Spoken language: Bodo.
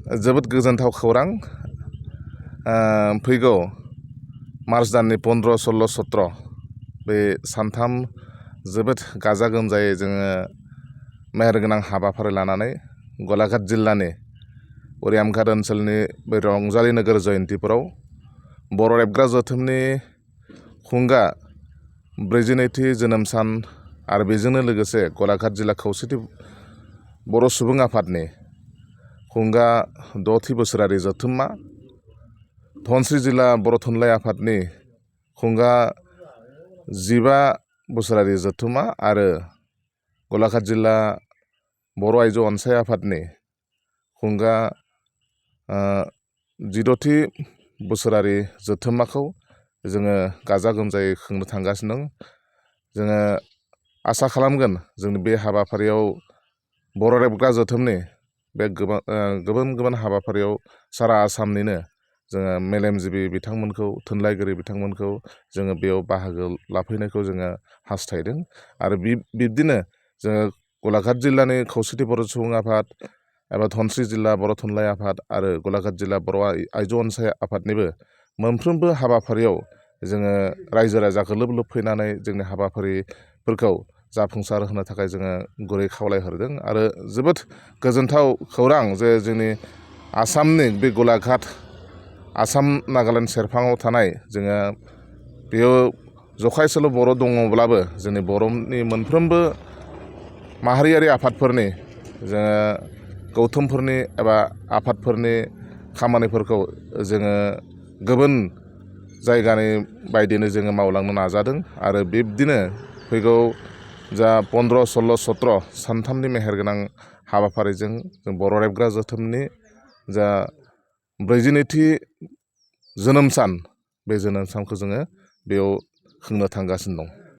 जोबोद गोजोनथाव खौरां फैगौ मार्च दाननि 15, 16, 17 बे सानथाम जोबोद गाजा गोमजायै जोङो मेहेरगोनां हाबाफारि लानानै गलाघाट जिल्लानि उरियामघाट ओनसोलनि बे रंजालि नोगोर जयन्तीफोराव बर' रेबग्रा जथुमनि खुंगा 42थि जोनोम सान आरो बेजोंनो लोगोसे गलाघाट जिल्ला खौसेथि बर' सुबुं आफादनि खुंगा 6थि बोसोरारि जथुम्मा, धनस्री जिल्ला बर' थुनलाइ आफादनि खुंगा 15 बोसोरारि जथुम्मा आरो गलाघाट जिल्ला बर' आइजो अनसाय आफादनि खुंगा 16थि बोसोरारि जथुम्माखौ जोङो गाजा गोमजायै खुंनो थांगासिनो दं। जोङो आसा खालामगोन जोंनि बे हाबाफारियाव बर' रेबग्रा जथुमनि बे गुबुन हाबाफारियाव सारा आसामनिनो जोङो मेलेमजिबि बिथांमोनखौ, थुनलाइगिरि बिथांमोनखौ जोङो बेयाव बाहागो लाफैनायखौ जोङो हास्थायदों। आरो बिब्दिनो जोङो गलाघाट जिल्लानि खौसेथि बर' सुबुं आफाद एबा धनस्री जिल्ला बर' थुनलाइ आफाद आरो गलाघाट जिल्ला बर' आइजो अनसाय आफादनिबो मोनफ्रोमबो हाबाफारियाव जोङो रायजो राजाखौ लोब लोब फैनानै जोंनि हाबाफारिफोरखौ जाफुंसार होनो थाखाय जोङो गुरै खावलायहरदों। आरो जोबोद गोजोनथाव खौरां जे जोंनि आसामनि बे गलाघाट आसाम नागालेण्ड सेरफाङाव थानाय जोङो बेयाव जखायसेल' बर' दङब्लाबो जोंनि बर'नि मोनफ्रोमबो माहारियारि आफादफोरनि जोङो गौथुमफोरनि एबा आफादफोरनि खामानिफोरखौ जोङो गुबुन जायगानि बायदिनो जोङो मावलांनो नाजादों। आरो बिब्दिनो फैगौ जा 15, 16, 17 सानथामनि मेहेरगोनां हाबाफारिजों जों बर' रेबग्रा जथुमनि जा 42थि जोनोम सान, बे जोनोम सानखौ जोङो बेयाव खुंनो थांगासिनो दं।